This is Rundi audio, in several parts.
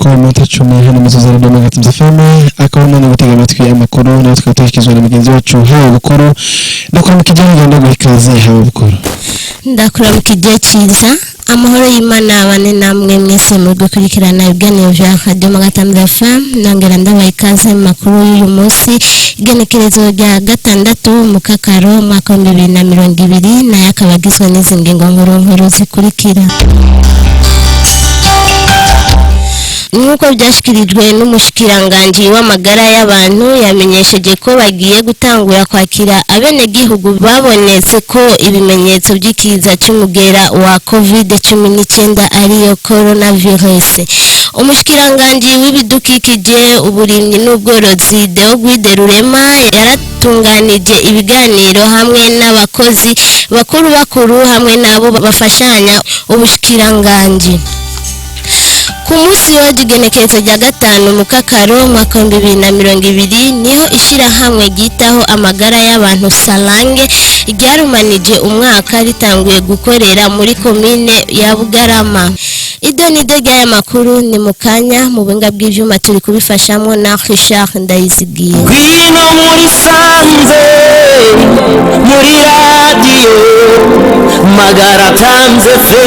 Ko iminota 10 hano mu zuzana na FM, akaba umwanya gutega amatwi amakuru, nawe tukaba tuyashikirizwa na mugenzi wacu Hawe Bukuru. Ndakora mu kijyanye no guha ikaze, Hawe Bukuru. Ndakuramuka, igihe cyiza, amahoro y'Imana abane namwe mwese mu gukurikirana ibiganiro vya Radio Magatambira FM. Nongera ndabaha ikaze mu makuru y'uyu munsi, igenekerezo rya 6 Mukakaro, umwaka wa 2020, nayo akaba agizwe n'izi ngingo nkuru nkuru zikurikira. Nk'uko byashyikirijwe n'umushikiranganji w'amagara y'abantu, yamenyesheje ko bagiye gutangura kwakira abenegihugu babonetse ko ibimenyetso by'ikiza cy'umugera wa COVID-19, ariyo coronavirus. Umushikiranganji w'ibidukikije, uburimyi n'ubworozi, Deoguide Rurema, yaratunganije ibiganiro hamwe n'abakozi bakuru bakuru hamwe n'abo bafashanya ubushikiranganji. Ku munsi w'igenekerezo rya 5 Mukakaro, umwaka wa 2020, niho ishyirahamwe ryitaho amagara y'abantu Salange ryarumanije umwaka ritanguye gukorera muri komine ya Bugarama. Ido nido ry'aya makuru ni mu kanya. Mu buhinga bw'ivyuma turi kubifashamo na Richard Ndayizigiye. Ngwino muri sanze, muri radiyo Magara Tanze fe.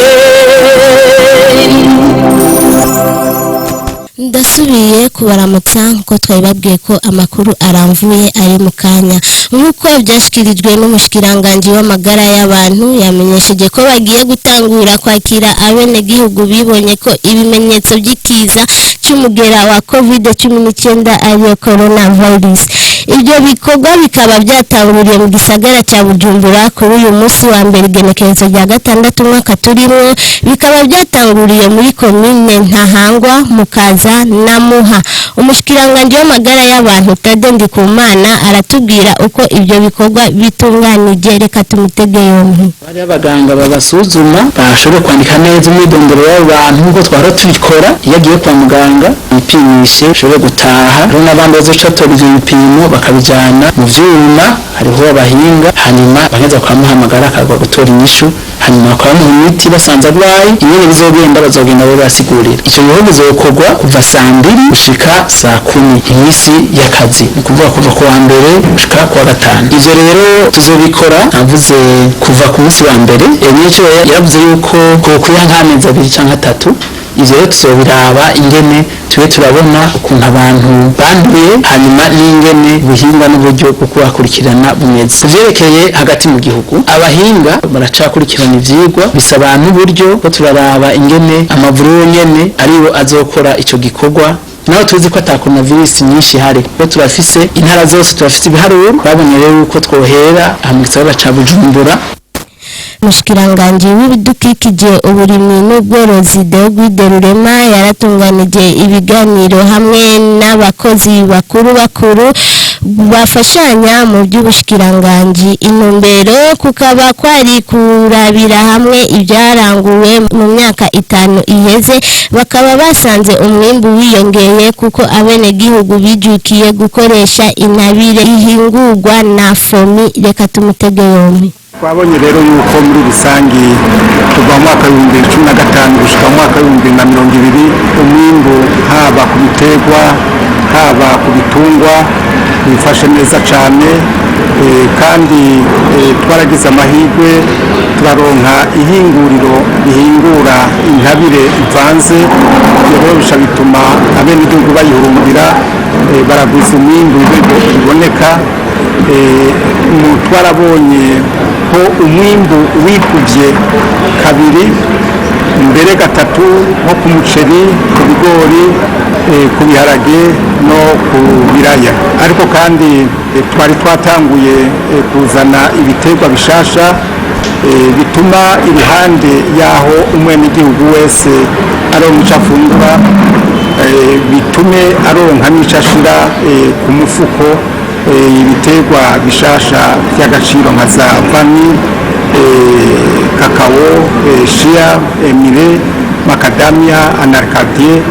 Ndasubiye kubaramutsa. Nk'uko twabibabwiye ko amakuru aramvuye ari mu kanya, nk'uko byashyikirijwe n'umushikiranganji w'amagara y'abantu, yamenyesheje ko bagiye gutangura kwakira abenegihugu bibonye ko ibimenyetso by'ikiza cy'umugera wa COVID-19, ariyo coronavirus. Ibyo bikorwa bikaba byatanguriye mu gisagara cya Bujumbura kuri uyu munsi wa mbere, igenekerezo rya 6 umwaka turimo, bikaba byatanguriye muri komine Ntahangwa, Mukaza na Muha. Umushikiranganji w'amagara y'abantu, Tade Ndikumana, aratubwira uko ibyo bikorwa bitunganije. Reka tumutege yombi. Bari abaganga babasuzuma, bashobora kwandika neza umwidondoro w'abo bantu nk'uko twahora tubikora. Iyo agiye kwa muganga yipimishe, ashobore gutaha. Hariho n'abandi bazoca batora ivyo bipimo bakabijana mu vyuma, hariho abahinga, hanyuma bagaheza bakamuhamagara akagwa gutora inyishu, hanyuma bakamuha imiti basanze arwaye. Ingene bizogenda, bazogenda babasigurira. Ico gikorwa kizokorwa kuva saa 2 gushika saa 10 iminsi y'akazi, ni ukuvuga kuva ku wa mbere gushika ku wa gatanu. Ivyo rero tuzobikora, navuze kuva ku munsi wa mbere. Nico yaravuze yuko kokwiha nk'amezi 2 canke 3. Ivyo rero tuzobiraba ingene tube turabona ukuntu abantu banduye, hanyuma n'ingene ubuhinga n'uburyo bwo kubakurikirana bumeze. Ku vyerekeye hagati mu gihugu, abahinga baracakurikirana ivyigwa, bisaba n'uburyo ko turaraba ingene amavuriro nyene ariyo azokora ico gikorwa, naho tuzi ko ata coronavirus nyinshi ihari, ko turafise intara zose, turafise ibiharuro. Twabonye rero yuko twohera aha mu gisagara ca Bujumbura. Umushikiranganji w'ibidukikije, uburimyi n'ubworozi, Deoguide Rurema, yaratunganije ibiganiro hamwe n'abakozi bakuru bakuru bafashanya mu by'ubushikiranganji. Intumbero kukaba kwari kurabira hamwe ibyaranguwe mu myaka 5 iheze. Bakaba basanze umwimbu wiyongeye kuko abenegihugu bijukiye gukoresha intabire ihingurwa na FOMI. Reka tumutege yombi. Twabonye rero yuko muri rusange kuva mu mwaka wa 2015 gushika mu mwaka wa 2020, umwimbu haba ku biterwa, haba ku bitungwa wifashe neza cyane, kandi twaragize amahirwe turaronka ihinguriro rihingura intabire ivanze. Ibyo rero bica bituma abenegihugu bayihurumbira, baragwiza umwimbu biboneka. Twarabonye ko umwimbu wikubye kabiri, mbere gatatu, nko ku muceri, ku bigori, ku biharage no ku biraya. Ariko kandi twari twatanguye kuzana ibiterwa bishasha, bituma iruhande y'aho umwenegihugu wese aronka ico afungura, bitume aronka n'ico ashira ku mufuko, ibiterwa bishasha by'agaciro nka za vanille, cacao, chia, millet, macadamia, anacardier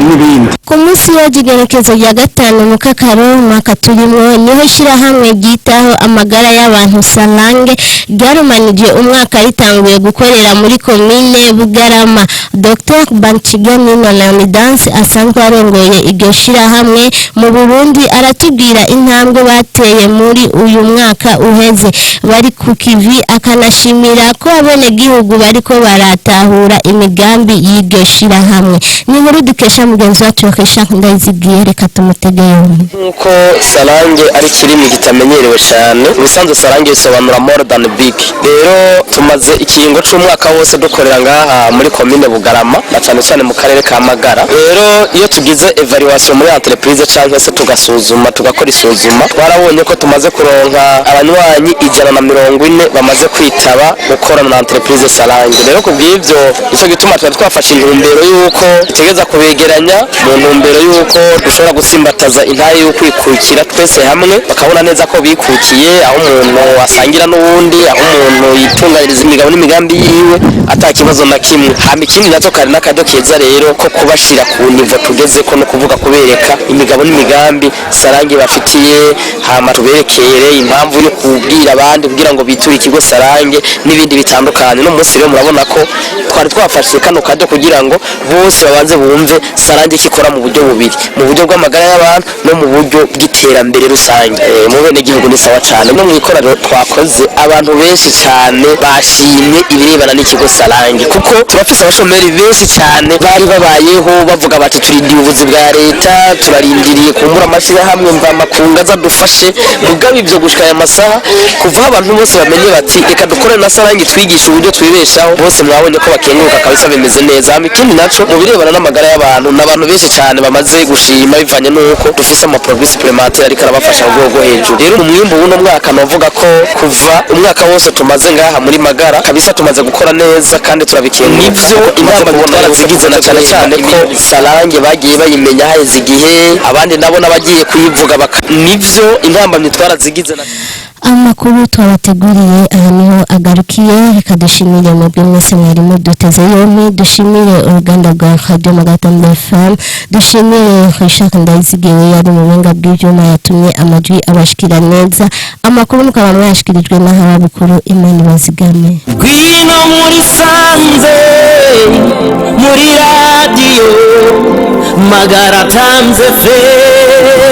n'ibindi. Ku munsi w'igenekezo rya 5 Mukakaro umwaka turimo, niho ishyirahamwe ryitaho amagara y'abantu Salange ryarumanije umwaka ritanguye gukorera muri komine Bugarama. Dr Banchigamino Leonidas asanzwe arongoye iryo shyirahamwe mu Burundi aratubwira intambwe bateye muri uyu mwaka uheze bari ku kivi, akanashimira ko abenegihugu bariko baratahura imigambi y'iryo shyirahamwe. Ni inkuru dukesha mugenzi wacu Richard Ndayizigiye, reka tumutege yombi. Nk'uko sarange ari ikirimi kitamenyerewe cyane, ubusanzwe sarange bisobanura more than big. Rero tumaze ikiringo c'umwaka wose dukorera ngaha muri komine Bugarama na cyane cyane mu karere ka Magara. Rero iyo tugize evaluation muri entreprise cyangwa se tugasuzuma, tugakora isuzuma, twarabonye ko tumaze kuronka abanywanyi 140 bamaze kwitaba gukorana na entreprise Sarange. Rero kubw'ivyo, nico gituma twari twafashe intumbero y'uko dutegereza kubegeranya mu ntumbero y'uko dushobora gusimbataza intare y'ukwikukira twese hamwe, bakabona neza ko bikukiye, aho umuntu asangira n'uwundi, aho umuntu yitunganyiriza imigabo n'imigambi yiwe ata kibazo na kimwe. Hama ikindi nacyo, kari n'akaryo keza rero ko kubashira ku niveau tugeze ko, no kuvuga kubereka imigabo n'imigambi Sarange bafitiye, hama tuberekere impamvu yo kubwira abandi kugira ngo biture ikigo Sarange n'ibindi bitandukanye. No munsi rero murabona ko twari twafashe kano karyo kugira ngo bose babanze bumve Sarange ikikora mu buryo bubiri: mu buryo bw'amagara y'abantu no mu buryo bw'iterambere rusange. Mu bene gihugu ni sawa cyane. No mu ikoraniro twakoze, abantu benshi cyane bashimye ibirebana n'ikigo Sarange, kuko turafise abashomeri benshi cyane bari babayeho bavuga bati: "Turindiriye ubuzi bwa leta, turarindiriye kumbura amashyirahamwe mvamakungu aza dufashe." Mugabo ibyo gushika aya masaha, kuva aho abantu bose bamenye bati: "Reka dukore na Sarange, twigisha uburyo twibeshaho", bose mwabonye ko bakenguruka kabisa, bimeze neza. Hama ikindi naco, mu birebana n'amagara y'abantu, n'abantu benshi cyane bamaze gushima bivanye n'uko dufise ama produits supplémentaires ariko arabafasha ku rwego rwo hejuru. Rero mu mwimbu w'uno mwaka, novuga ko kuva umwaka wose tumaze ngaha muri Magara, kabisa tumaze gukora neza kandi turabikenguruka. Nivyo, inama twarazigize, na cyane cyane ko Sarange bagiye bayimenya haheze igihe, abandi nabo n'abagiye kuyivuga baka. Nivyo, intambamyi twarazigize na Amakuru twabateguriye aha niho agarukiye. Reka dushimire mwebwe mwese mwari muduteze yombi, dushimire uruganda rwa Radio Magatanda FM, dushimire Richard Ndayizigiwe yari mu buhinga bw'ibyuma yatumye amajwi abashikira neza. Amakuru mukaba mwayashikirijwe n'ahabukuru. Imana ibazigame. Ngwino muri sanze, muri radiyo Magara Times FM.